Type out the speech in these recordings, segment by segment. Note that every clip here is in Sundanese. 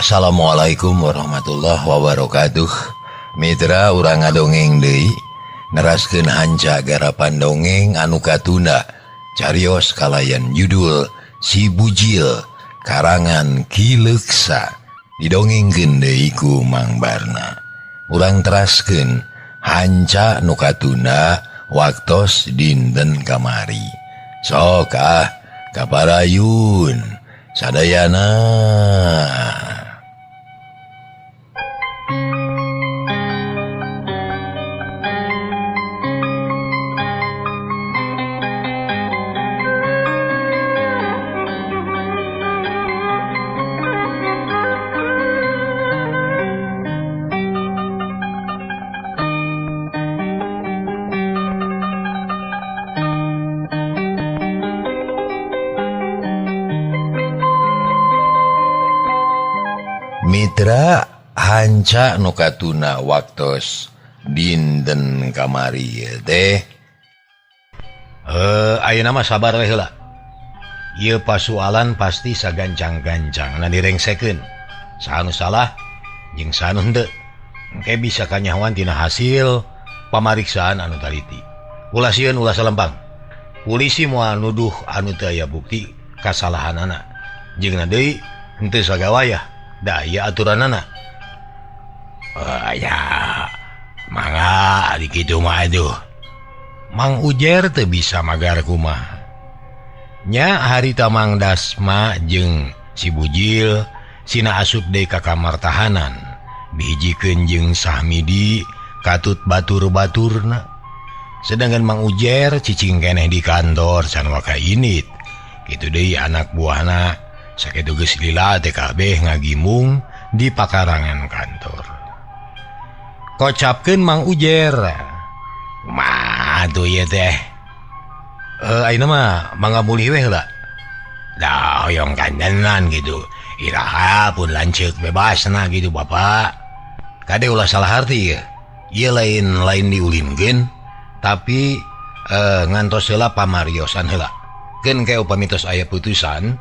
Assalamualaikum warahmatullahi wabarakatuh. Mitra urang ngadongeng deui neraskeun hanca garapan dongeng anu katunda carios kalayan judul Si Bujil karangan Ki Leuksa didongengkeun deui ku Mang Barna. Urang teraskeun hanca nu katunda waktos dinten kamari. Sok ah kaparayun sadayana. Mitra hanca nu katuna waktos dinten kamari teh ayeuna mah sabar we heula. Ieu pasualan pasti sagancang-gancang na direngsekeun. Saha nu salah jeung saha nu henteu. Engke bisa kanyahoan tina hasil pamariksaan anu taliti. Ulah sieun ulah salempang. Polisi moal nuduh anu teu aya bukti kasalahanana. Jeung deui henteu sagawayah. Da aya aturanana. Aya mangga ari kitu mah aduh. Mang Ujer teu bisa magar kumaha. Nya harita Mang Dasma jeung si Bujil sina asup deui ka kamar tahanan. Dihijikeun jeung Sahmidi katut batur-baturna. Sedangkan Mang Ujer cicing keneh di kantor can waka init. Kitu deui anak buahna sakitu geus lila teh kabeh ngagimung di pakarangan kantor. Kocapkeun Mang Ujer. Mah atuh ieu teh. Ayeuna mah mangga mulih we heula. Da hoyong kandenan gitu. Iraha pun lanceuk bebasna gitu Bapak. Kade ulah salah arti ye. Ieu lain diulinkeun tapi ngantos heula pamariosan heula. Keun ke upami tos aya putusan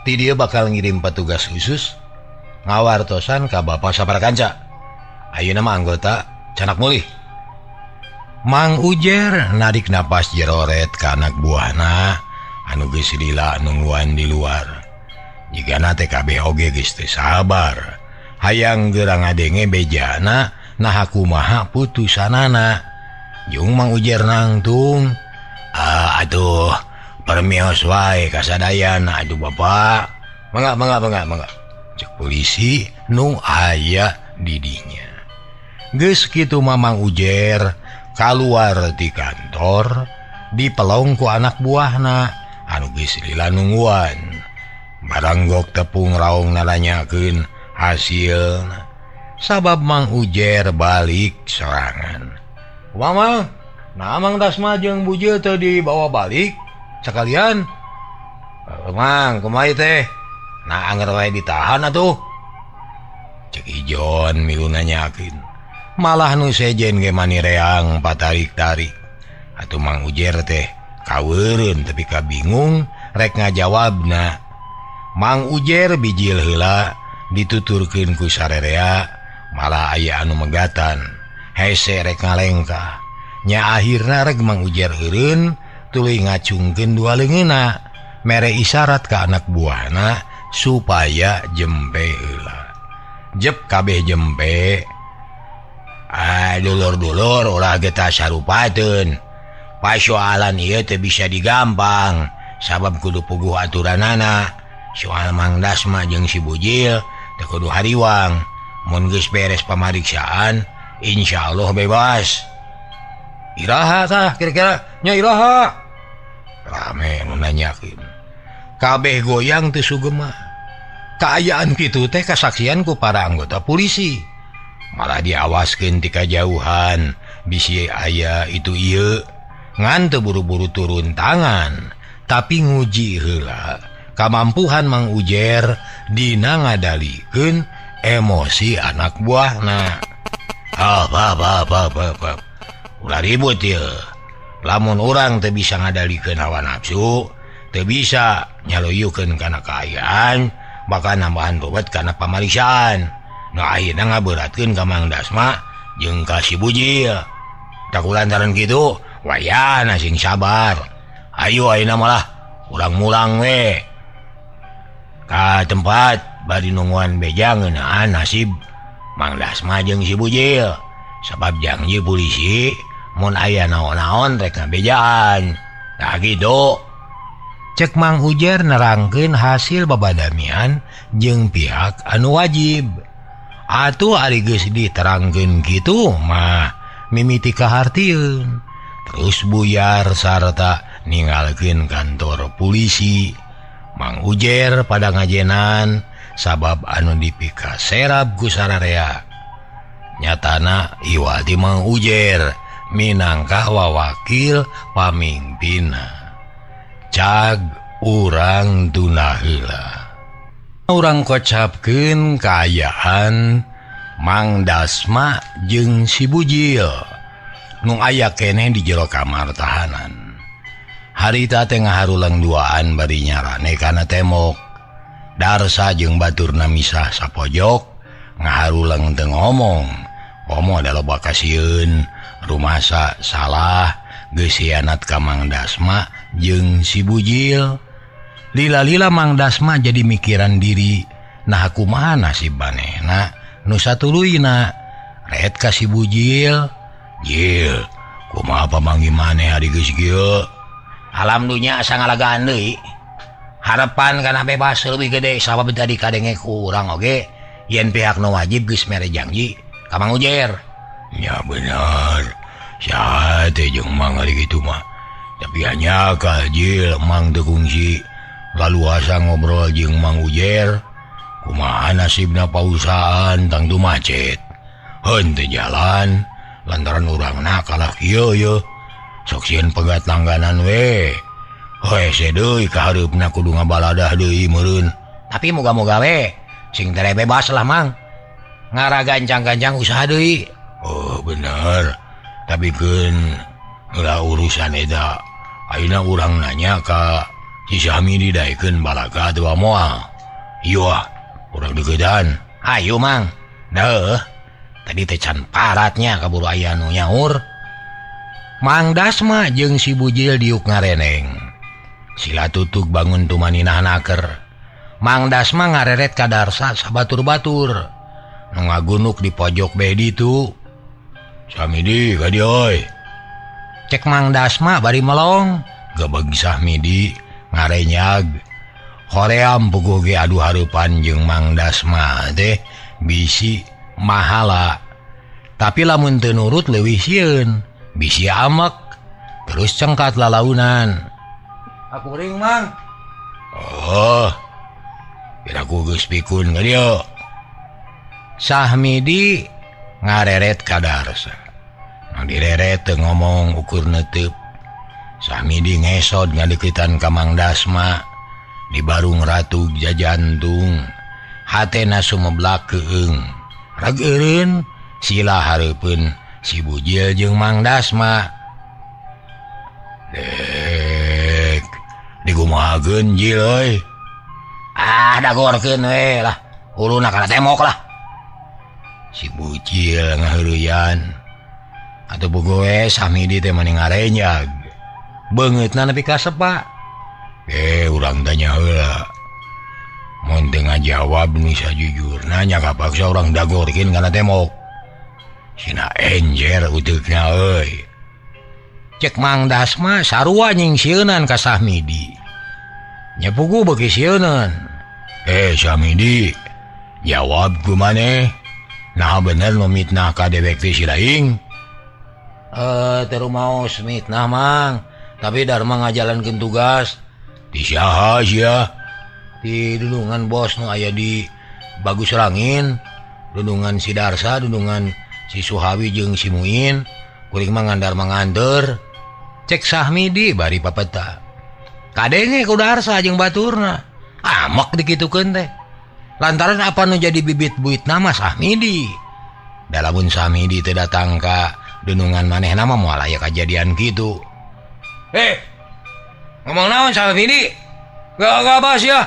ti dia bakal ngirim petugas khusus ngawartosan ka Bapak saparakanca. Ayeuna mah anggota canak mulih. Mang Ujer narik napas jeroret ka anak buahna anu geus lila nungguan di luar. Jigana teh kabeh oge geus teu sabar. Hayang geura ngadenge bejana naha kumaha putusanana. Jeung Mang Ujer nangtung, aduh permios wae kasadayana aduh Bapak. Mangga mangga mangga mangga. Cek polisi nu aya di dinya. Geus kitu Mamang Ujer kaluar ti kantor dipelong ku anak buahna anu geus lila nungguan. Baranggok tepung raung nalanyakeun hasilna. Sabab Mang Ujer balik sorangan. Mamang, nah Mang Dasma jeung Bujil teu dibawa balik sekalian. Mang, kumaha teh? Nah anger wae ditahan atuh. Cek Ijon milu nanyakeun. Malah nu sejen ge manireang patarik-tarik. Atuh Mang Ujer teh kaweureun tepi ka bingung rek ngajawabna. Mang Ujer bijil heula dituturkeun ku sarerea malah aya anu megatan. Hese rek ngalengkah. Nya akhirna rek Mang Ujer eureun tuluy ngacungkeun dua leungeunna mere isyarat ka anak buahna supaya jempe heula. Jep kabeh jempe. Ah dulur-dulur ulah getah sarupateun. Pasoalan ieu teu bisa digampang sabab kudu puguh aturanana. Soal Mang Dasma jeung si Bujil teu kudu hariwang. Mun geus beres pamariksaan insyaallah bebas. Iraha tah kira-kira nya iraha. Rame nu nanyakeun. Kabeh goyang teu sugema. Kaayaan kitu teh kasaksian ku para anggota polisi. Malah diawaskeun ti kajauhan bisi aya itu ieu. Ngan teu buru-buru turun tangan, tapi nguji heula kamampuhan Mang Ujer dina ngadalikeun emosi anak buahna. Apa. Ulah ribut ieu. Lamun urang teu bisa ngadalikeun hawa nafsu, teu bisa nyaluyukeun kana kaayaan, bakal nambahan ruwet kana pamariksaan. Nu akhirna ngaberatkeun ka Mang Dasma jeung ka si Bujil. Tak lantaran kitu, wayana sing sabar. Ayo ayeuna malah urang mulang we. Ka tempat bari nungguan beja ngeunaan nasib Mang Dasma jeung si Bujil. Sabab janji polisi mun aya naon-naon rek ngabejaan. Tah kitu. Cek Mang Ujer nerangkeun hasil babadamian jeung pihak anu wajib. Atuh ari geus diterangkeun kitu mah mimiti kahartieun. Terus buyar sarta ninggalkeun kantor polisi. Mang Ujer pada ngajenan sabab anu dipikaserab ku sararea. Nyatana iwati Mang Ujer minangka wawakil pamimpinna. Cag urang tuna heula. Urang kocapkeun kaayaan Mang Dasma jeung si Bujil nu aya keneh di jero kamar tahanan. Harita teh ngaharulang duaan bari nyarane kana tembok. Darsa jeung baturna misah sapojok ngaharulang teu ngomong. Komo da loba kasieun rumasa salah geus hianat ka Mang Dasma jeung si Bujil. Lila-lila Mang Dasma jadi mikiran diri, nah kumaha nasib manehna nu satuluyna. Ret ka si Bujil, "Jil, kumaha pamanggih maneh ari geus kieu?" Alam dunya asa ngalagaan deui. Harapan kana bebas leuwih gede sabab tadi kadenge ku urang oge yen pihak nu wajib geus mere janji ka Mang Ujer. Ya bener. Saha teh jeung Mang ari kitu mah. Tapi hanya kajil Mang teu kungsi lalu asa ngobrol jeung Mang Ujer. Kumaha nasibna pausahaan tangtu macet. Heun teu jalan lantaran urangna kalah kieu ye. Sok sieun pegat langganan we. Hese deui ka hareupna kudu ngabaladah deui meureun. Tapi moga-moga we sing tere bebas lah Mang. Ngaragancang-gancang usaha deui. Oh bener. Tapi keun heula urusan eta. Ayeuna urang nanya ka si Syahmi didaekeun balaga atawa moal. Ieu ah, urang deukeutan. Hayu Mang. Deuh. Tadi teh can paratnya kaburu aya nu nyaur. Mang Dasma jeung si Bujil diuk ngareneng. Sila tutug bangun tumaninah naker. Mang Dasma ngareret ka Darsa sabatur-batur. Nu ngagunuk di pojok beh ditu. Samidi ka dieu euy. Cek Mang Dasma bari melong, gebeg Sahmidi ngarenyag. Hoream puguh ge adu hareupan jeung Mang Dasma teh bisi mahala. Tapi lamun teu nurut leuwih sieun, bisi amek. Terus cengkat lalaunan. Aku ring Mang. Oh. Kira ku geus pikun ka dieu. Sahmidi ngareret ka Darsa. Nu direret teu ngomong ukur neuteup. Sahmidi ngesod ngadeuketan ka Mang Dasma. Di barung ratu jajantung. Hatena sumeblak keung. Rag eureun sila hareupeun si Bujil jeung Mang Dasma. Dek, digumahakeun Jil euy. Ah, dagorkeun we lah. Huluna kana tembok lah. Si Bujil ngaheureuyan. Atuh bogo we Samidi teh mani ngarenyag. Beungeutna nepi ka sepa. Urang tanya heula. Mun teu ngajawab nu sajujurna nya kapaksa urang dagorkeun kana tembok. Sina enjer uteukna euy. Cek Mang Dasma sarua nyingsieunan ka Sahmidi. Nya puguh beuki sieunan. Sahmidi, jawab ku maneh. Nah bener nu mitnah ka dewek teh si laing. Teu rumaos mitnah Mang, tapi Dharma ngajalankeun tugas. Di saha sia? Di dulungan bos nu aya di Bagus Rangin, dulungan si Darsa, dulungan si Suhawi jeung si Muin. Kuring mah ngandar manganteur. Cek Sahmidi bari papeta. Kadenge ku Darsa jeung baturna. Amek dikitukeun teh. Lantaran apa nu jadi bibit buit nama Sahmidi. Da lamun Sahmidi teu datang ka dunungan manehna mah moal aya kajadian kitu. Ngomong naon Sahmidi? Gak bahas ya.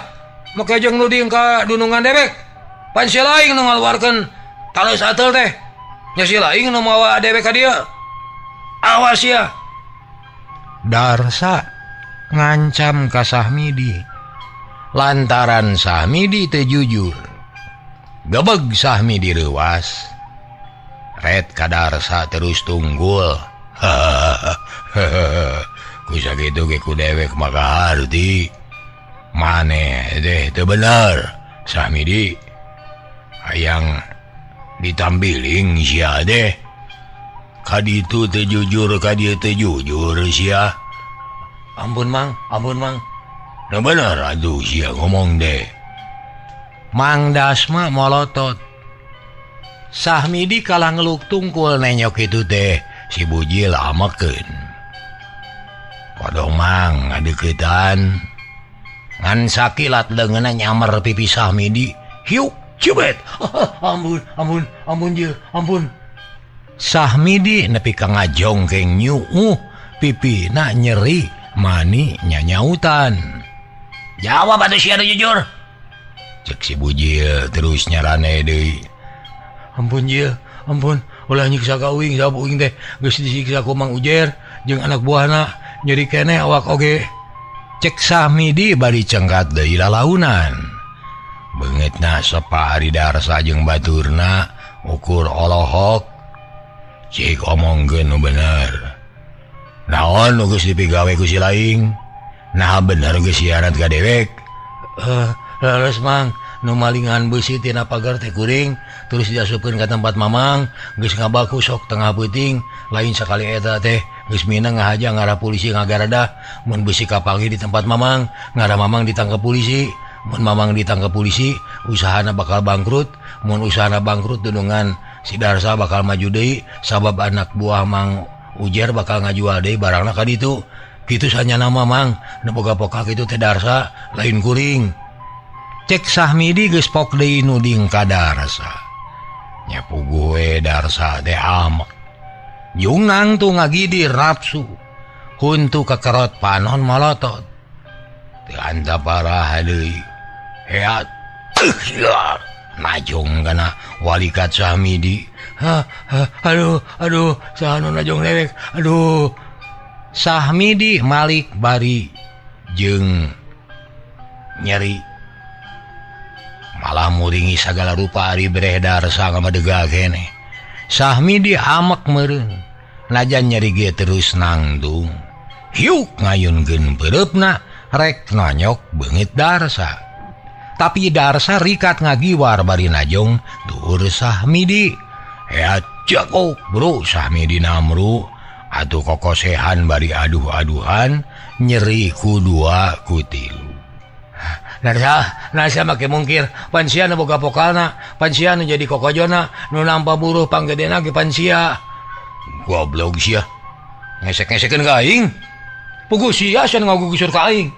Make jeung nuding ka dunungan dewek. Pan si laing nu ngaluarkeun taleus ateul teh. Nya si laing nu mawa dewek ka dieu. Awas ya. Darsa ngancam ka Sahmidi. Lantaran Sahmidi teu jujur. Gebeg Sahmidi reuwas. Red ka Darsa terus tunggul. Ku sakitu ge ku dewek maka harti. Maneh teh teu bener Sahmidi. Hayang ditambiling sia teh. Ka ditu teu jujur ka dieu teu jujur sia. Ampun Mang, ampun Mang. Nah bener atuh sia ngomong deh. Mang Dasma molotot. Sahmidi kalah ngeluk tungkul nenyok itu teh si Bujil amekeun. Kodong Mang ngadeukeutan. Ngan sakilat leungeunna nyamer pipi Sahmidi. Hiuk cibet. Ampun, ampun, ampun jil, ampun. Sahmidi nepi ka ngajongkeng nyuuh pipina nyeri mani nyanyautan. Jawab atuh sia jujur. Cek si Bujil terus nyarane deui. Ampun jil, ampun, ulah nyiksa ka uing, sabab uing teh geus disiksa ku Mang Ujer jeung anak buahna nyeri keneh awak oge. Cek Sahmidi bari cengkat deui lalaunan. Beungeutna sepa ari Darsa jeung baturna ukur olohok. Cik omongkeun nu bener. Naon nu geus dipigawe ku si laing? Nah bener geus siarat ka dewek. Leres Mang, nu malingan beusi tina pagar teh kuring, terus diasupkeun ka tempat Mamang, geus ngabaku sok tengah peuting, lain sakali eta teh geus minang ngahaja ngarah polisi ngagaradah, mun beusi kapanggih di tempat Mamang, ngarah Mamang ditangkap polisi, mun Mamang ditangkap polisi, usahana bakal bangkrut, mun usahana bangkrut dunungan si Darsa bakal maju deui sabab anak buah Mang Ujer bakal ngajual deui barangna ka ditu. Kitu sanyana Mamang, nu boga poka kitu teh Darsa lain kuring. Cek Sahmidi geus pok deui nuding ka Darsa. Nya puguh we Darsa teh amek. Jungnang tu ngagidir nafsu. Huntu kakerot panon molotot. Teu anta parah deui. Heat. Najong kana walikat Sahmidi. Ha, ha, aduh, aduh, saha nu najong dewek. Aduh. Sahmidi malik bari jeung nyeri. Malah muringi sagala rupa ari bereh Darsa ngamadega keneh. Sahmidi amek meureun. Najan nyeri ge terus nangtung. Hiuk ngayunkeun peureupna rek nonyok beungit Darsa. Tapi Darsa rikat ngagiwar bari najong duur Sahmidi. Ya cekok bro Sahmidi namru atuh kokosehan bari aduh-aduhan nyeri ku dua ku tilu. Darsa, nasa make mungkir pan sia nu boga pokalna, pan sia nu jadi kokojona, nu nampa buruh panggedena ge pan sia. Goblok sia. Ngesek-ngesekeun ka aing. Puguh sia sia ngagugusur ka aing.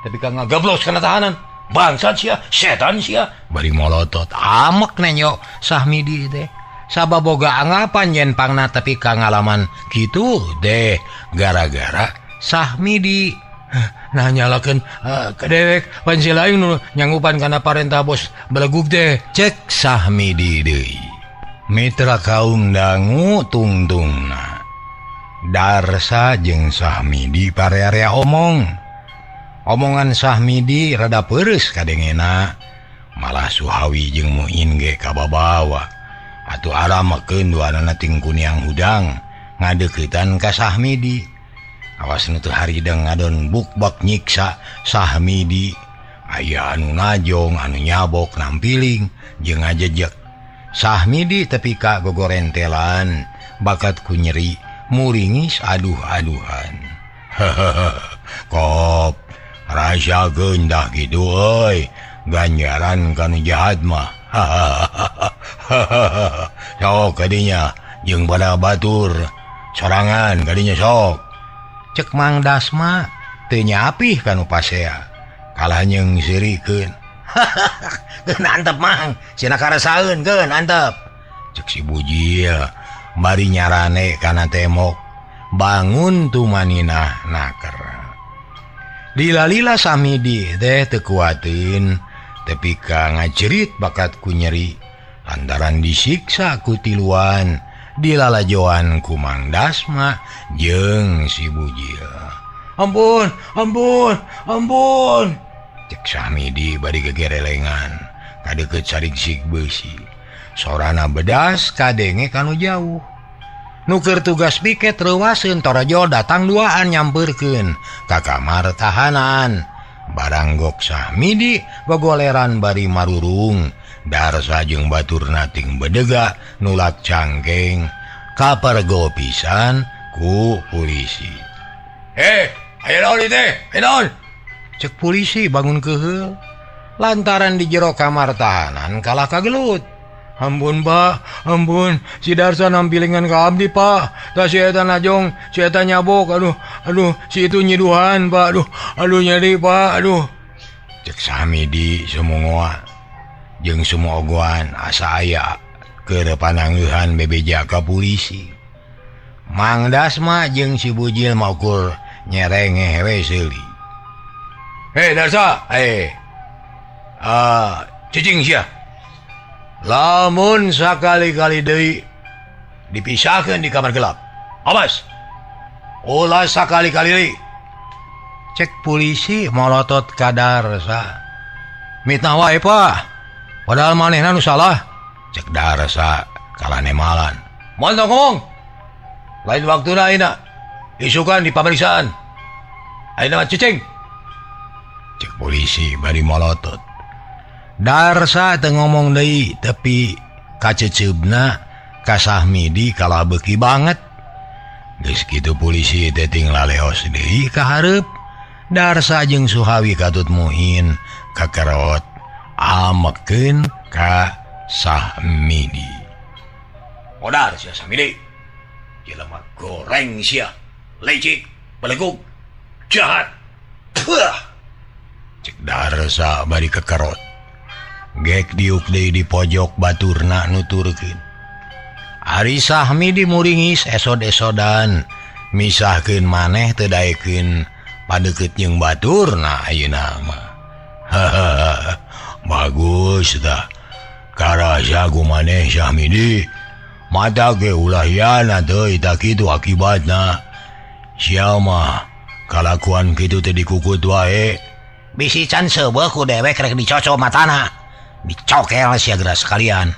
Tapi ka ngagablos kana tahanan. Bangsat sia, setan sia. Bari molotot amek nenyo Sahmidi teh. Sabab boga anggapan yen pangna tapi ka ngalaman kitu deh gara-gara Sahmidi. Nah nyalakeun ka dewek pan si lain nu nyanggupan kana parentah bos belegug teh. Cek Sahmidi deui. Mitra kaum dangu tungtungna. Darsa jeung Sahmidi parea-area omong. Omongan Sahmidi rada peureuh kadengena, malah Suhawi jeung Muin ge kababawa. Atuh aramakeun duanana tingkuniang hudang ngadeuketan ka Sahmidi. Awas nu teu harideng ngadon bukbak nyiksa Sahmidi. Aya anu najong, anu nyabok nampiling jeung ngajejek. Sahmidi tepi ka gogorentelan, bakat ku nyeri muringis aduh-aduhan. Kop rasa gendah gitu euy, ganjaran kanu jahat mah. Sok kadinya jeung pada batur sorangan kadinya sok. Cek Mang Dasma teu nyapih kanu pasea. Kalah nyeung sirikeun. Geun antep Mang, cenah karasaeun geun antep. Cek si Bujil bari nyarane kana temok. Bangun tumaninah naker. Lila-lila Samidi teh teu kuateun Tepi ka ngacerit bakat ku nyeri lantaran disiksa ku tiluan dilalajoan ku Mang Dasma jeung si Bujil. Ampun, ampun, ampun. Cek Samidi bari gegerelengan kadeukeut sarigsig beusi. Sorana bedas kadenge kanu jauh. Nu keur tugas piket reuwaseun torojol datang duaan nyampeurkeun ka kamar tahanan. Baranggok Sahmidi gogoleran bari marurung Darsa jeung baturna ting bedega nulak cangkeng kapergo pisan ku polisi. Heh, ayo naon teh, ayo naon. Cek polisi bangun keheul lantaran di jero kamar tahanan kalah kagelut. Ampun Pak, ampun, si Darsa nampilingan ka abdi Pak. Tah si eta najong, si eta nyabok, aduh, aduh, si itu nyiduhan Pak, aduh, aduh nyeri Pak, aduh. Cek Samidi sumungoa jeung sumogoan asa aya keur panangeuhan bebeja ka polisi. Mang Dasma jeung si Bujil maukur nyerengeh we seuli. Hei Darsa, cicing sia. Lamun sakali-kali deui dipisahkeun di kamar gelap. Awas. Ulah sakali-kali deui. Cek polisi molotot ka Darsa. Mitnah wae Pak. Padahal manehna nu salah. Cek Darsa kalanemalan. Moal tong ngomong. Lain waktuna ayeuna. Isukan di pameriksaan. Ayeuna mah cicing. Cek polisi bari molotot. Darsa teu ngomong deui tapi kaceceubna ka Sahmidi kalah beuki banget. Geus kitu polisi teh ting laleos deui ka hareup. Darsa jeung Suhawi katut muhin kakerot amekeun ka Sahmidi. Modar sia Sahmidi. Jelema goreng sia, licik, belegug, jahat. Puh. Cek Darsa bari kekerot. Gek diuk deui di pojok baturna nuturkeun. Ari Sahmidi muringis esod-esodan misahkeun maneh teu daekeun padeukeut jeung baturna ayeuna mah. Bagus tah. Karasa ku maneh Sahmidi. Mata ge ulah hianat deui tah kitu akibatna. Sia mah kalakuan kitu teh dikukut wae. Bisi can seubeuh ku dewek rek dicocok matana. Dicokel sia geura sekalian.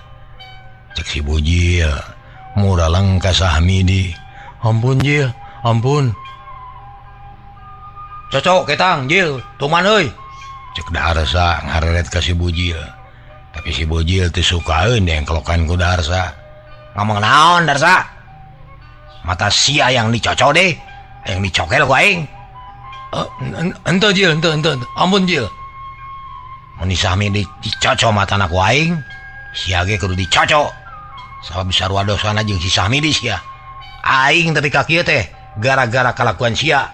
Cek si Bujil muraleng ka Sahmidi. Ampun Jil, ampun. Cocok ketang Jil, tuman euy. Cek Darsa ngareret ka si Bujil. Tapi si Bujil teu sukaeun dengklokan ku Darsa. Ngomong naon Darsa? Mata sia yang dicocok deh, yang dicokel ku aing. Henteu Jil, henteu, henteu. Ampun Jil. Mun Sahmidi dicocok matana ku aing, sia ge kudu dicocok. Sabab sarua dosana jeung si Sahmidi sia. Aing tapi ka kieu teh gara-gara kalakuan sia.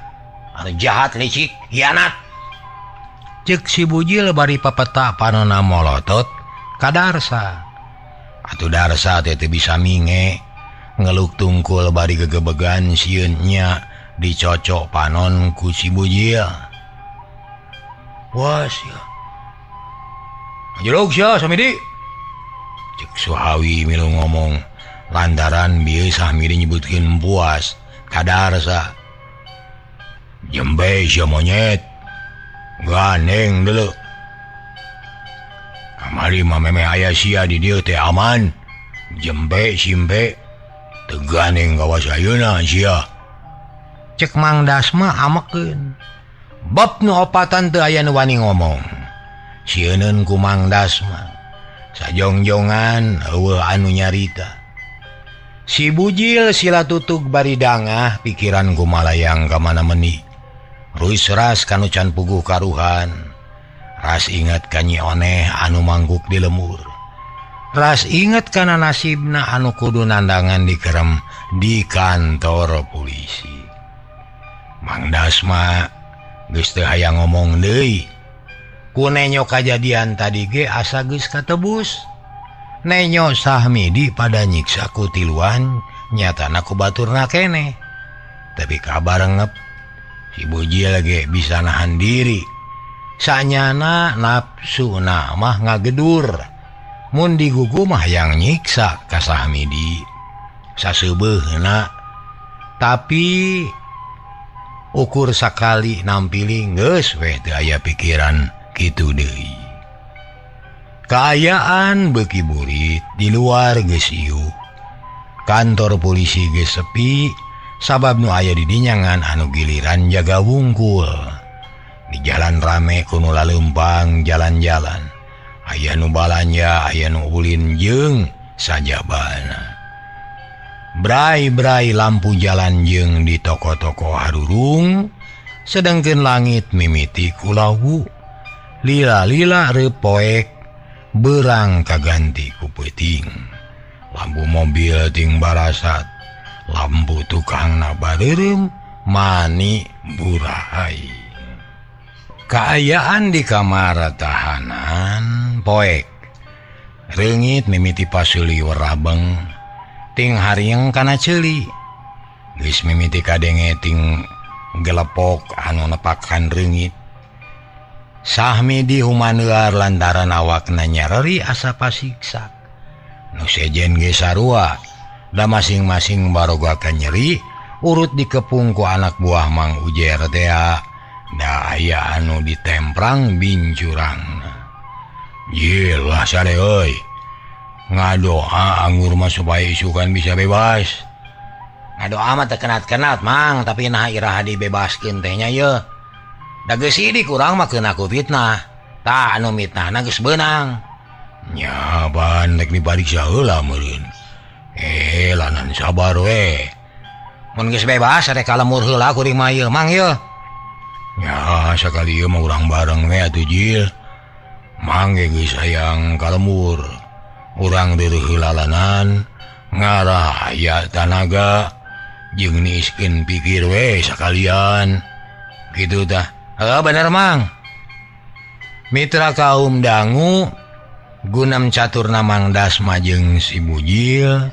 Anu jahat, licik, hianat. Cek si Bujil bari papeta panona molotot ka Darsa. Atuh Darsa teh teu bisa minge, ngeluk tungkul bari gegebegan sieun nya dicocok panon ku si Bujil. Wah sia. Jeruk sia Sahmidi. Cek Suhawi milu ngomong lantaran bieu Sahmidi nyebutkeun puas ka Darsa. Jembe sia monyet. Gandeng deuleu. Kamari mah memeh aya sia di dieu teh aman. Jembe simpe teu gandeng kawas ayeuna sia. Cek Mang Dasma amekeun. Bab nu opatan teu aya nu wani ngomong. Sieuneun ku Mang Dasma. Sajongjongan eueuh anu nyarita. Si Bujil sila tutug bari dangah pikiran ku malayang ka mana meni. Ruis ras kanu can puguh karuhan. Ras inget ka Nyi Oneh anu mangkuk di lemur. Ras inget kana nasibna anu kudu nandangan dikerem di kantor polisi. Mang Dasma geus teu hayang ngomong deui. Ku nenyo kajadian tadi ge asa geus katebus. Nenyo Sahmidi pada nyiksa ku tiluan nyatana ku baturna keneh. Tapi kabar ngep si Bujil ge bisa nahan diri. Sanyana nafsuna mah ngagedur. Mun digugu mah yang nyiksa ka Sahmidi. Saseubeuna tapi ukur sakali nampiling geus weh teu aya pikiran kitu deui. Kaayaan beuki burit di luar geus iuh. Kantor polisi geus sepi sabab nu aya di dinyangan anu giliran jaga wungkul. Di jalan rame ku nu laleumpang jalan-jalan. Aya nu balanja, aya nu ulin jeung sajabana. Brai-brai lampu jalan jeung di toko-toko harurung, sedangkeun langit mimiti kulawu. Lila-lila reupoek berang kaganti ku peuting. Lampu mobil ting barasat, lampu tukangna bareureum mani burahai. Kaayaan di kamar tahanan poek. Reungit mimiti pasuli werabeng ting harieng kana ceuli. Geus mimiti kadenge ting gelepok anu nepakan reungit. Sahmidi humaneuar lantaran awakna nyareri asa pasiksa. Nu sejen ge sarua, da masing-masing baroga ka nyeri urut dikepung ku anak buah Mang Ujer tea. Da aya anu ditemprang bincurangna. Yelah sare euy. Ngadoa anggur mah supaya isukan bisa bebas. Ngadoa mah teu kenat-kenat Mang, tapi nah iraha dibebaskeun teh nya yeuh. Da geus sidik urang mah keuna ku fitnah. Tah anu mitnahna geus beunang. Nya ban rek dipariksa heula meureun. Lanan sabar we. Mun geus bebas rek ka lemur heula kuring mah ieu Mang yeuh. Ya sakali ieu mah urang bareng we atuh Jil. Mang ge geus hayang ka lemur. Urang deureuh heula lanan ngarah aya tanaga jeung niiskeun pikir we sakalian. Kitu tah. Heuh bener Mang. Mitra kaum dangu gunam caturna Mang Dasma jeung si Bujil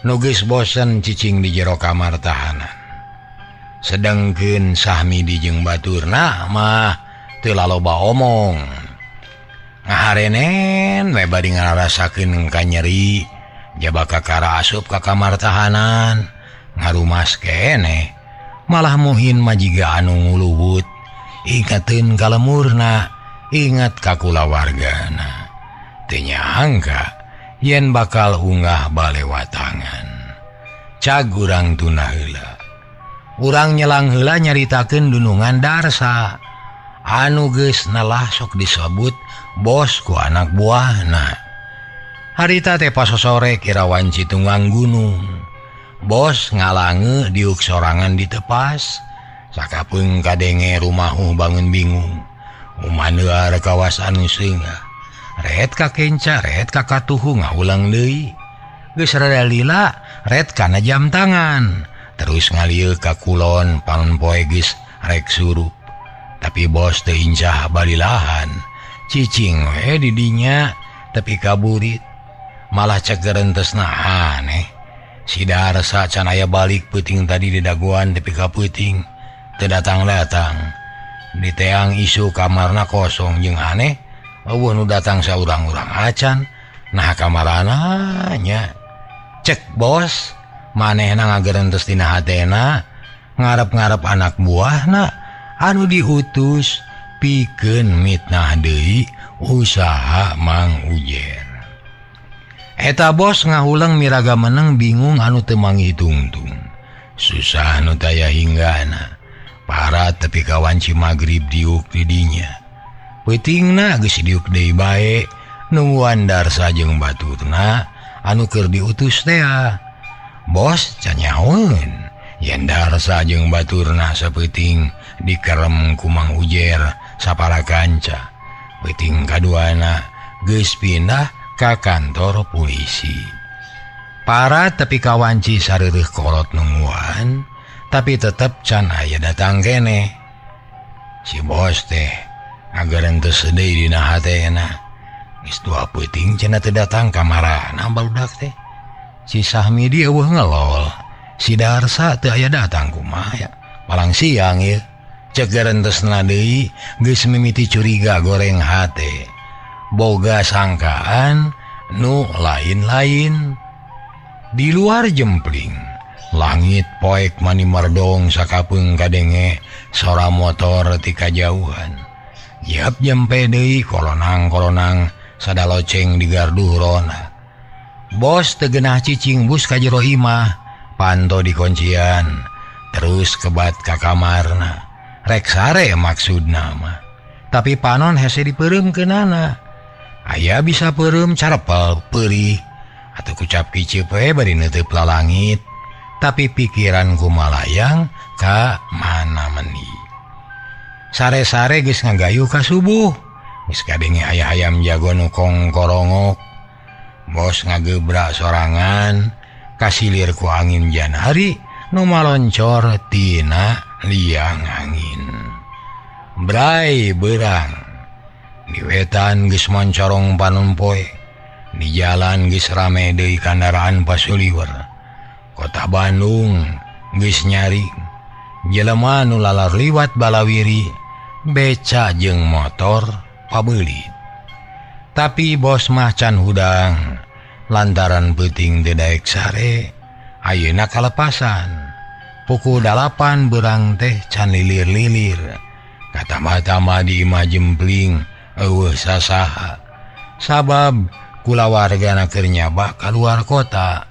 nu geus bosen cicing di jero kamar tahanan. Sedangkeun Sahmidi jeung baturna mah teu laloba omong. Ngaharenen we bari ngarasakeun ka nyeri jaba kakara asup ka kamar tahanan ngarumas keneh malah muhin majiga anu nguluwut ingateun ka lemurna ingat ka kulawargana. Teu nyangka yen bakal unggah balewatangan. Cag urang tuna heula. Urang nyelang heula nyaritakeun dunungan Darsa anu geus nelah sok disebut bos ku anak buahna. Harita teh pasosore kira wanci tunggang gunung. Bos ngalange diuk sorangan ditepas. Sakapeung kadenge rumahu bangun bingung. Umaneuar kawasan seungah. Ret ka kenca, ret ka katuhu ngahulang deui. Geus rada lila, ret kana jam tangan. Terus ngalieu ka kulon panon poe geus rek surup. Tapi bos teu incah balilahan. Cicing we di dinya tepi ka burit. Malah ceger entesna aneh. Si Darsa can aya balik peuting tadi di dagoan tepi ka peuting. Teu datang-datang. Diteang isu kamarna kosong jeung aneh. Eueuh nu datang saurang-urang acan. Nah kamarana nya. Cek bos manehna ngagerentes dina hatena ngarep-ngarep anak buahna anu diutus pikeun mitnah deui usaha Mang Ujer. Eta bos ngahuleng miraga meneng bingung anu teu mangitungtung. Susah nu taya hinggana. Para tepi ka wanci magrib diuk di dinya. Peutingna geus diuk deui bae nungguan Darsa jeung baturna anu keur diutus tea. Bos can nyahoeun yen Darsa jeung baturna sapeuting dikerem ku Mang Ujer sapara kanca. Peuting kaduana geus pindah ka kantor polisi. Para tepi ka wanci sareureun kolot nungguan, tapi tetep can aya datang keneh. Si bos teh ngagerentes deui dina hatena. Geus dua peuting cenah teu datang ka marana barudak teh. Si Sahmidi eueuh ngelol. Si Darsa teu aya datang kumaha ya. Palang siang ieu. Cek garentesna deui geus mimiti curiga goreng hate. Boga sangkaan nu lain-lain. Di luar jempling, langit poek mani merdong sakapeung kadenge sora motor ti kajauhan. Yap jempe deui kolonang-kolonang sada loceng di gardu rona. Bos teu geunah cicing bus ka jero imah, panto dikuncian, terus kebat ka kamarna. Rek sare maksudna mah. Tapi panon hese dipeureumkeunana. Aya bisa peureum carepel peurih atau kucap kicip we bari neuteub lalangit. Tapi pikiran kumalayang ka mana meni. Sare-sare geus ngagayuh ka subuh. Geus kadenge aya hayam jago nu kongkorongok. Bos ngagebrak sorangan kasilir ku angin janari nu maloncor tina liang angin. Bray beurang. Di wetan geus moncorong panon poe. Di jalan geus rame deui kandaraan pasuliwer. Kota Bandung geus nyari. Jelema nu lalar liwat balawiri beca jeung motor pabeulit. Tapi bos mah can hudang lantaran peuting teu daek sare ayeuna kalepasan. Pukul 8 beurang teh can lilir-lilir. Katama-tama di imah jempling eueuh sasaha. Sabab kulawargana keur nyabak kaluar kota.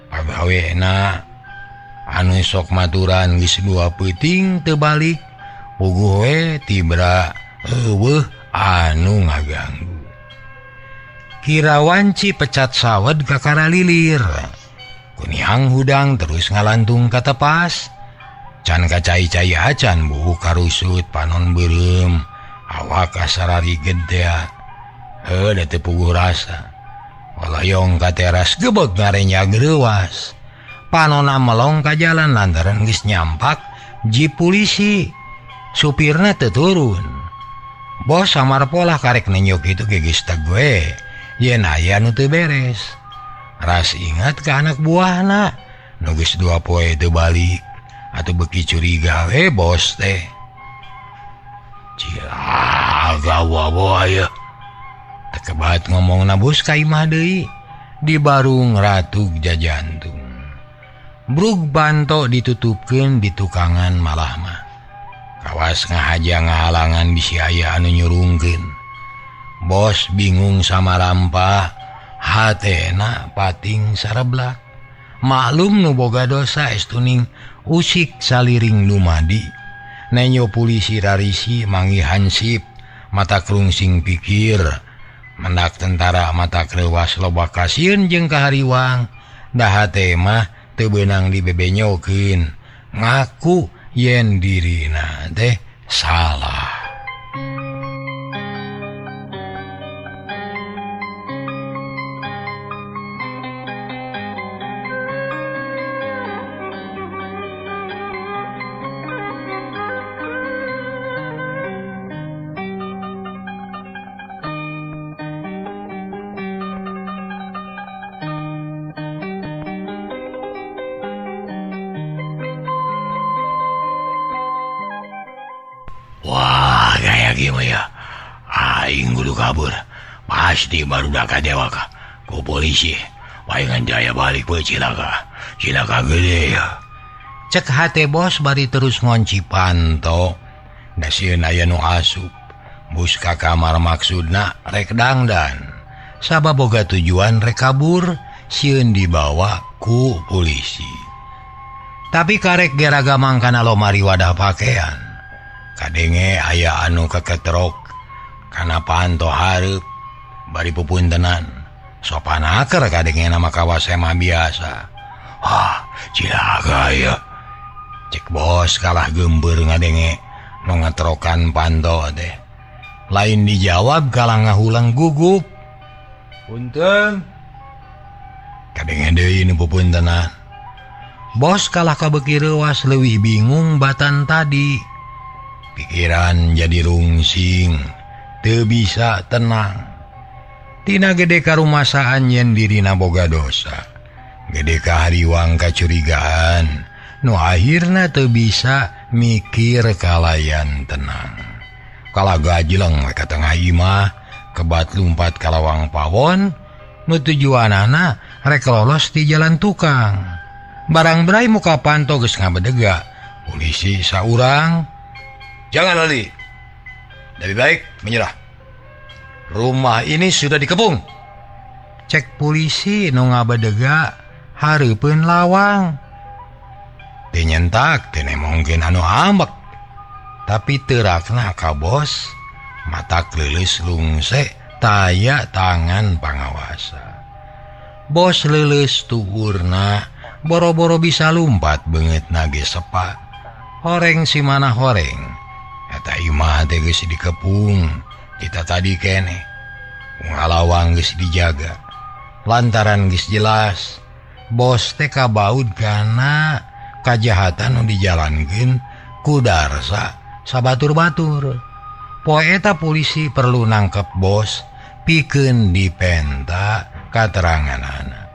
Pagawena anu sok maturan geus dua peuting teu balik, puguh we tibra eueuh anu ngaganggu. Kira wanci pecat sawed kakara lilir. Kunihang hudang terus ngalantung ka tepas. Can kacai-cai acan buuk karusut panon beureum, awak asarari gedea. Heuh da teu puguh rasa. Walayong ka teras gebeg ngarenya greuwas. Panona melong ka jalan lantaran geus nyampak jeep polisi. Supirna teu turun. Bos samar polah karek nenyok itu geus teg we. Yen aya nu teu beres. Ras ingat ka anak buahna nu geus 2 poe teu balik. Atuh beuki curiga we bos teh. Cilaka wawa aya. Tekebat ngomongna bos ka imah deui. Di barung ratug jajantung. Brug banto ditutupkeun di tukangan malah mah. Kawas ngahaja ngahalangan bisi aya anu nyurungkeun. Bos bingung sama rampah, hatena pating sareblak. Maklum nu boga dosa estuning usik saliring dumadi. Nenyo polisi rarisi mangi hansip, mata krungsing pikir. Mendak tentara mata kreuwas loba kasieun jeung kahariwang. Da hate mah teu beunang dibebenyokeun. Ngaku yen dirina teh salah. Wah, gaya gimana ya? Aing kudu kabur. Pasti baru dah dewa ka. Ku polisi. Palingan jaya balik we cilaka. Cilaka gede ya. Cek hate bos bari terus ngonci panto. Da sieun aya nu asup. Bus ka kamar maksudna rek dangdan. Sabab boga tujuan rek kabur, sieun dibawa ku polisi. Tapi karek geraga mangkana lomari wadah pakaian. Kadenge aya anu keketrok kana panto hareup bari pupuntenan. Sopan aker kadenge nama kawas mah biasa. Wah, cilaka ya. Cek bos kalah gembeur ngadenge nu ngetrokan panto teh. Lain dijawab kalah ngahulang gugup. Punten. Kadenge deui nu pupuntenan. Bos kalah kabeuki reuas leuwih bingung batan tadi. Pikiran jadi rungsing, teu bisa tenang. Tina gede karumasaan yen dirina boga dosa. Gede kahariwang kacurigaan, nu akhirna teu bisa mikir kalayan tenang. Kala gajleng we ka tengah imah kebat lumpat ka lawang pawon nu tujuanana rek lolos di jalan tukang. Barang berai muka panto geus ngabedega. Polisi saurang, "Jangan lari. Lebih baik menyerah. Rumah ini sudah dikepung." Cek polisi nu ngabedega hareupeun lawang. Teu nyentak teu nemongkeun anu ambek. Tapi teurakna ka bos matak leuleus lungse taya tangan pangawasa. Bos leuleus tuurna boro-boro bisa lumpat beungeutna ge sepa. Horeng si mana horeng. Eta imah teh geus dikepung kita tadi keneh. Ngalawang geus dijaga. Lantaran geus jelas bos teh kabaud kana kajahatan nu dijalankeun ku Darsa sabatur-batur. Poe eta polisi perlu nangkep bos pikeun dipenta kateranganana.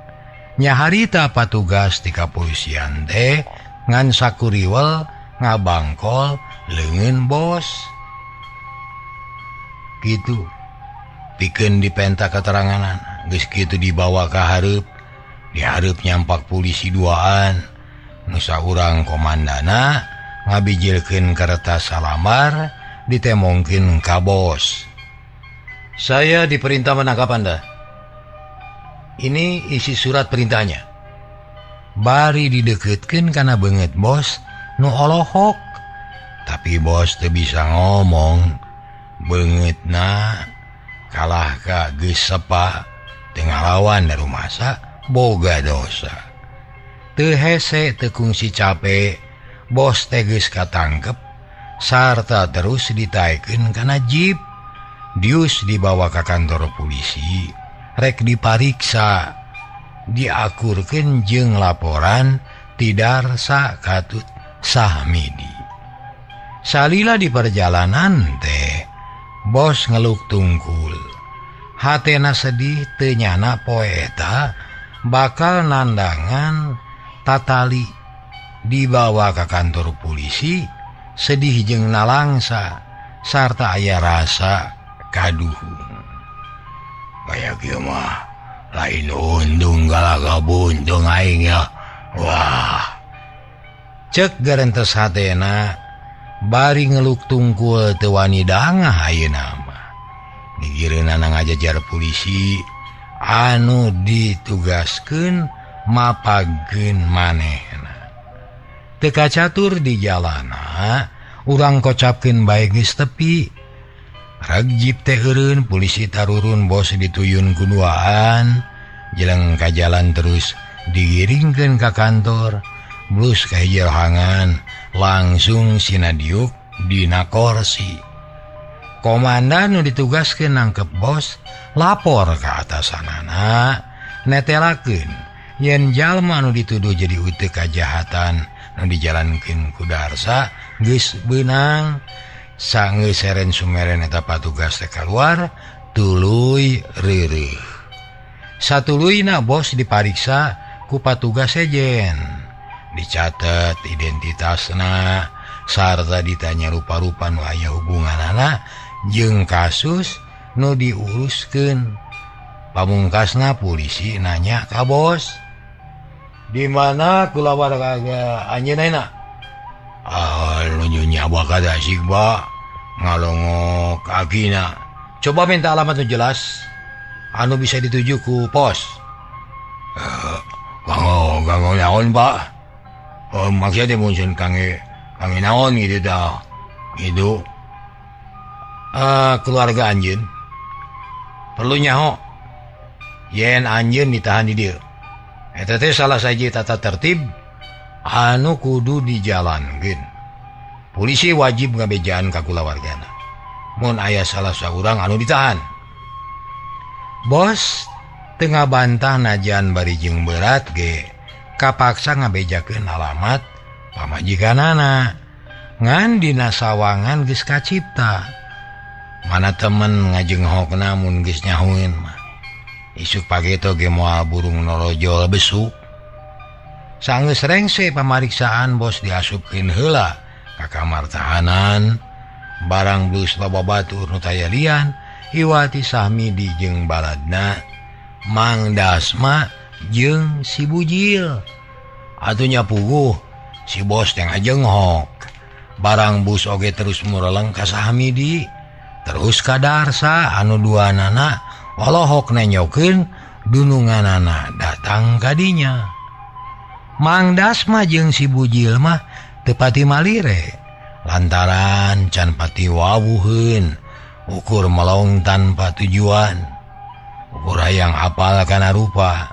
Nyaharita patugas ti kapolisian teh ngan sakuriwel ngabangkol leungeun bos. Kitu pikeun dipenta kateranganana. Geus kitu dibawa ka hareup. Dihareup nyampak polisi duaan. Nu saurang komandana ngabijilkeun kertas salamar ditemongkeun ka bos. "Saya diperintah menangkap Anda. Ini isi surat perintahnya." Bari dideketkeun kana beungeut bos nu olohok. Tapi bos teu bisa ngomong. Beungeutna kalah ka geus sepa teu ngalawan da rumasa boga dosa. Teu hese teu kungsi cape, bos teh geus katangkep sarta terus ditaekeun kana jeep. Dius dibawa ka kantor polisi, rek dipariksa, diakurkeun jeung laporan ti Darsa katut Sahmidi. Salila di perjalanan teh bos ngeluk tungkul. Hatena sedih teu nyana poe eta bakal nandangan tatali dibawa ke kantor polisi sedih jeung nalangsa sarta aya rasa kaduhung. Kaya kieu mah lain untung galaga buntung aing ya. Wah. Cek garentes hatena bari ngeluk tungkul teu wani dangah ayeuna mah. Gigireunana ngajajar polisi anu ditugaskeun mapagkeun manehna. Teu kacatur di jalana, urang kocapkeun bae geus tepi. Reg jip teh eureun, polisi tarurun bos dituyun ku duaan, jeleng ka jalan terus digiringkeun ka kantor. Blus ka hiji rohangan, langsung sinadiuk dina korsi. Komandan nu ditugaskeun nangkep bos lapor ka atasanana, netelakeun yen jalma nu dituduh jadi uteuk kajahatan nu dijalankeun ku Darsa geus beunang. Sanggeus seren sumeren eta patugas teh kaluar tuluy reureuh. Satuluyna bos dipariksa ku patugas sejen, dicatet identitasna sarta ditanya rupa-rupa nu aya hubunganana jeung kasus nu diuruskeun. Pamungkasna polisi nanya ka bos, "Di mana kulawarga anjeunna?" "Ah, nu nyawa kada asik, Pak. Ngalongok akina. Coba minta alamat nu jelas anu bisa dituju ku pos." Kanggo naon, Pak? Maksudnya muncul kangge naon gitu dah. Gitu. Keluarga anjeun perlu nyaho yen anjeun ditahan di dieu. Eta teh salah sahiji tata tertib anu kudu dijalankeun. Polisi wajib ngabejaan ka kulawargana mun aya salah saurang anu ditahan. Bos teu ngabantah najan bari jeung berat ge kapaksa ngabejakeun alamat pamajikanana. Ngan dina sawangan geus kacipta. Mana temen ngajenghokna mun geus nyahueun mah. Isuk pageto ge moal burung norojol besuk. Sanggeus rengse pamariksaan bos diasupkeun heula Ka kamar tahanan barang bus loba batur nu taya lian Iwati Sahmidi jeung baladna Mang Dasma jeung si Bujil. Atunya puguh si bos teh ngajenghok. Barang bus oge terus mureleng ka Sahmidi terus ka Darsa anu duanana walohok nenyokeun dununganana datang kadinya. Mang Dasma jeung si Bujil mah teu pati malire lantaran can pati wawuheun ukur melong tanpa tujuan ukur hayang apal kana rupa.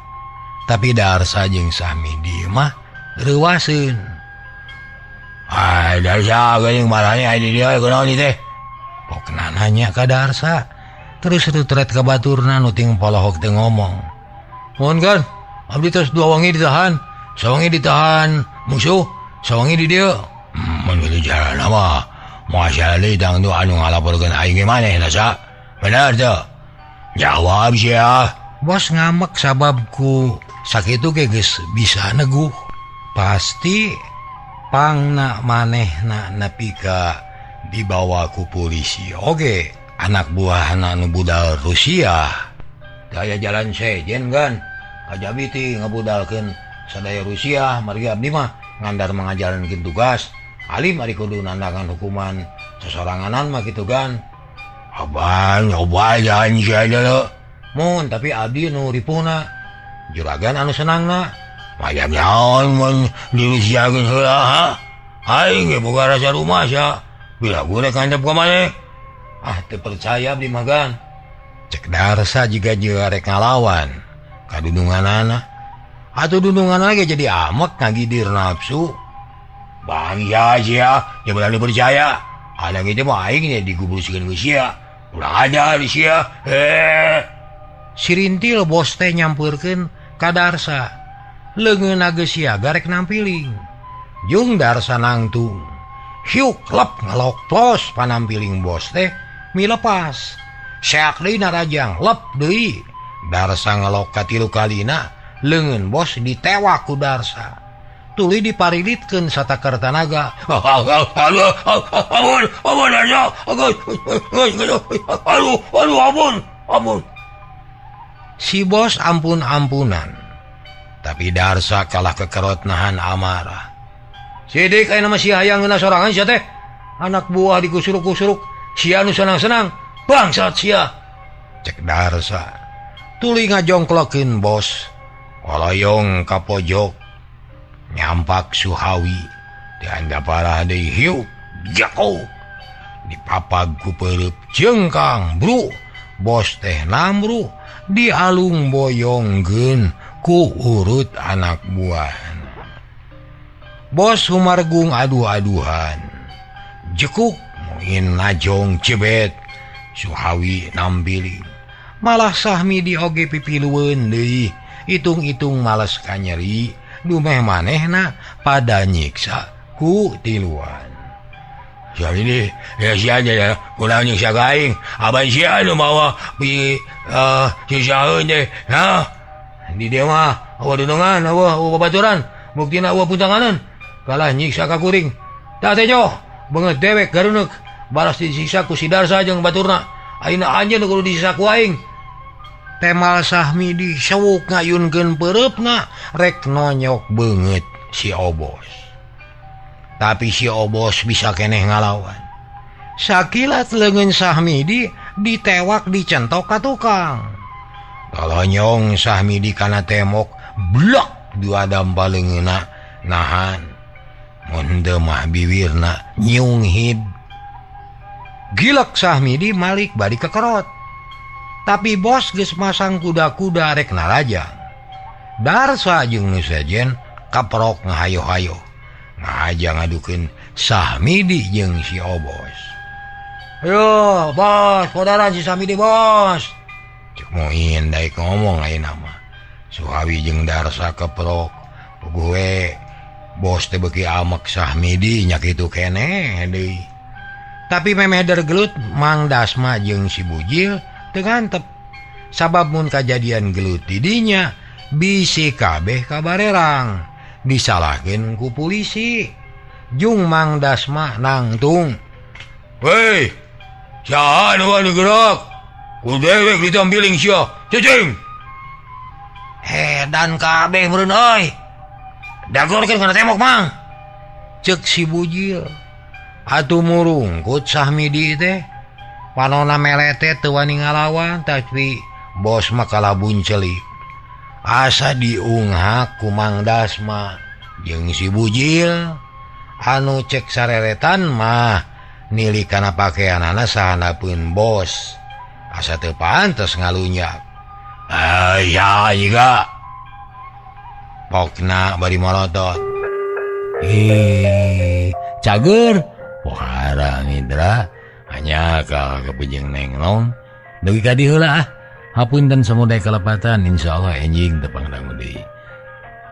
Tapi Darsa jeung Sahmidi mah reuwaseun. Ai Darsa geuning marane ai di dieu kunaon ieu teh? Pokna nanya ka Darsa terus rutret ka baturna nu ting polohok teu ngomong. Mohon kan abdi terus dua wangi ditahan, sawangi ditahan musuh, sawangi di dieu. Mun kitu jalana mah moal deui tangtu anu ngalaporkeun aing ge maneh Darsa. Bener teu? Jawab sia. Bos ngamek sababku sakitu ge geus bisa neguh. Pasti pangna manehna nepi ka dibawa ku polisi oge anak buahna nu budal Rusia. Daya jalan sejen kan kajabi ti ngabudalkeun sadaya Rusia margi abdi mah ngandar mangajalankeun tugas alim ari kudu nandangan hukuman sesoranganan mah kitu kan. Abang nyoba jalan sia mun tapi abdi nu ripuna juragan anu senangna mayam naon mun di Rusia geus heula ha aing ge boga rasa rumah sia bila gue rek ngandep ka maneh ah teu percaya abdi mah gan. Cek Darsa jiga jeung rek ngalawan ka dununganana atuh dununganana ge jadi amek ngagidir nafsu bangsa sia nya berani percaya ada gitu mah aing nya digubruskeun ku sia ulah aja di sia Si Rintil bos teh nyampeurkeun ka Darsa. Leungeunna geus siaga rek nampiling. Jung Darsa nangtung. Hiuk lep ngalok tos panampiling bos teh milepas. Seak deui narajang lep deui. Darsa ngalok katilu kalina, leungeun bos ditewak ku Darsa. Tuluy diparilitkeun satakar tanaga. Ampun, ampun Darsa. Aduh, aduh, ampun, ampun. Si bos ampun-ampunan. Tapi Darsa kalah kekerot nahan amarah. Sidik aya nama si hayang ngeunah sorangan sia teh. Anak buah dikusuruk-kusuruk, sia nu senang-senang, bangsat sia. Cek Darsa. Tuluy ngajongklokeun bos. Oloyong ka pojok. Nyampak Suhawi. Dianda parah deui hiuk jako. Dipapag ku peureub jengkang bru. Bos teh namru dialung boyongkeun ku urut anak buah. Bos humargung aduh-aduhan. Jekuk muin najong cebet. Suhawi nampiling. Malah Sahmidi oge pipilueun deui. Hitung-hitung males kanyeri. Dumeh manehna pada nyiksa ku tiluan. Sia ini ya sia aja ya kurang nyiksa ka aing. Aban sia nu mawa bi sisaeun teh. Nah, di dieu mah eueuh dunungan, eueuh babaturan, buktina eueuh puntanganan. Kalah nyiksa ka kuring. Tah teh joh, beungeut dewek garuneuk balas disiksa ku si Darsa jeung baturna. Ayeuna anjeun kudu disiksa ku aing. Temal Sahmidi sewuk ngayunkeun peureupna rek nonyok beungeut si Obos. Tapi si Obos bisa keneh ngalawan. Sakilat leungeun Sahmidi ditewak dicentok ka tukang. Kalonyong Sahmidi kana temok blok dua dampa leungeunna nahan. Mun teu mah biwirna nyunghid. Gilek Sahmidi malik bari kekerot. Tapi bos geus masang kuda-kuda rek narajang. Darsa jeung nu sejen kaprok ngahayo-hayo. Ngahaja ngadukeun Sahmidi jeung si Obos. Ayo, bos, podaran si Sahmidi, bos. Cek Muin daek ngomong ayeuna mah. Suhawi jeung Darsa keprok. Puguh we bos teh beuki amek Sahmidi nya kitu keneh deui. Tapi memeh gelut Mang Dasma jeung si Bujil teu ngantep. Sabab mun kajadian gelut di dinya bisi kabeh kabarerang disalahkeun ku polisi. Jung Mang Dasma nangtung. Weh, saha nu wani gerak? Ku dewek ditampiling sia. Cicing. Hedan kabeh meureun euy. Dagorkeun kana tembok Mang. Ceuk si Bujil. Atuh murungkut Sahmidi teh. Panona melete teu wani ngalawan tapi bos mah kalah buncelik. Asa diunghak ku Mang Dasma jeung si Bujil. Anu cek sareretan mah nili kana pakaianana sahanapeun bos. Asa teu pantes ngalunyak. Ya iga. Pokna bari molotot. Cager. Pohara Indra hanya ka kepujeng nenglong. Dugi ka dieu heula ah. Hapunten samudaya kalepatan, insyaallah enjing tepang dangu deui.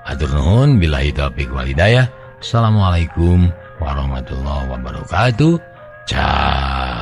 Atur nuhun billahi taufik wal hidayah. Assalamualaikum warahmatullahi wabarakatuh. Ciao.